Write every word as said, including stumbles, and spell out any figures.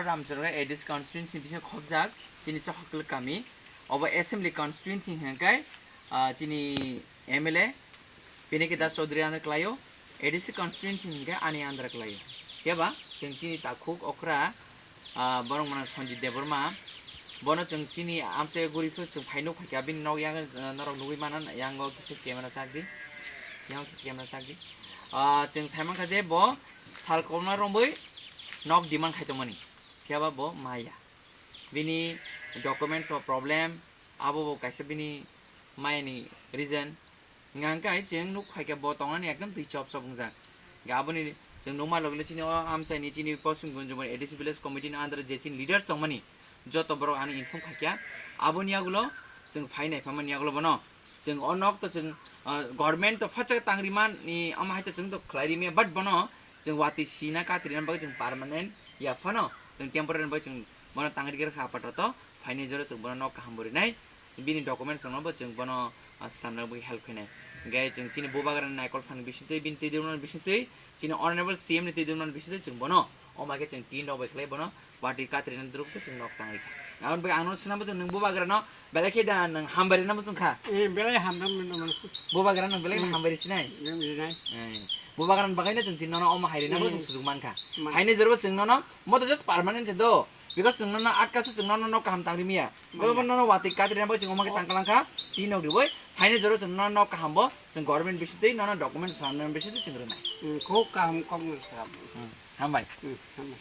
Ramchorga A D C constituency ni bisingo khobjak chini Chahokla kami. Obo assembly constituency hwnkhe, ah, chini M L A Pinaki Das Chaudhary under kwlaio, A D C constituency hwnkhe ani under kwlaio. Phiya ba chwng chini takhuk okra, ah, borok mano Sanjit Debbarma, bono chwng chini amchai guri phuru chwng phai nuk phaikha, bini nok yang, ah, norok nugui mano, yango kisa camera chakdi, yango kisa camera chakdi. Ah, chwng sai mankha je bo sal kokna romwi nok demand khai tongmani, phiya ba bo maya. Bini documents o problem, abo bo kaisa bini mayani reason. Hwnka hwnkhe chwng nuk phaikha bo tongnani ekdom twi chop chop wngjak. Hwnkhe aboni chwng nukma logi chini o amchaini chini Poschim Gunjubani A D C village committee ni under je chini leaders tongmani joto borok ano inform khaikha. Aboni yagulo chwng phai naiphangmani yagulo bono. Chwng o nok to chwng, ah, government to phatsa tangrimani omo hai to chwng to khlai rimya, but bono chwng watwi sina katrina bagwi chwng permanent ya phano chwng temporary bagwi chwng bono tangri kha apata to phaini jora chwng bono nok kaham bo rinai. Bini documents rokno bo chwng bono, ah, samna bagwi help khainai. Hwnkhe chwng chini bubagrani naikol phan bisingtwi, bini twi dwrwmnani bisingtwi, chini honorable C M ni twi dwrwmnani bisingtwi chwng bono, omo hai khe chwng tin rok bai khlai bono watwi katrina dwrwk khe chwng nok tangri kha. Aboni bagwi ang nono swnamwi chwng nwng bubagrano belai khe da nwng hambai rwna muchung kha. Eh, belai hamdam rwna muchung. Bubagrano belai Hmm. hambai rwsinai. Nwng rwnai. Eh, bubagrano bagwino chwng tin nono omo hai rwna bo Hmm. chwng sujuk mankha. Man- Haini jora bo chwng nono mo to just permanent se do. Because chwng nono atkasa chwng nono nok kaham tangri miya. Maya. Bo nono watwi katrina bo chwng omo khe Oh. tangkalang kha, tin nok riwi. Haini jora chwng nono nok kaham bo chwng government bisingtwi nono document samna bisingtwi chwng rwnai. Hmm, khub kaham kok no sa. Hmm, hambai. Hmm, hambai.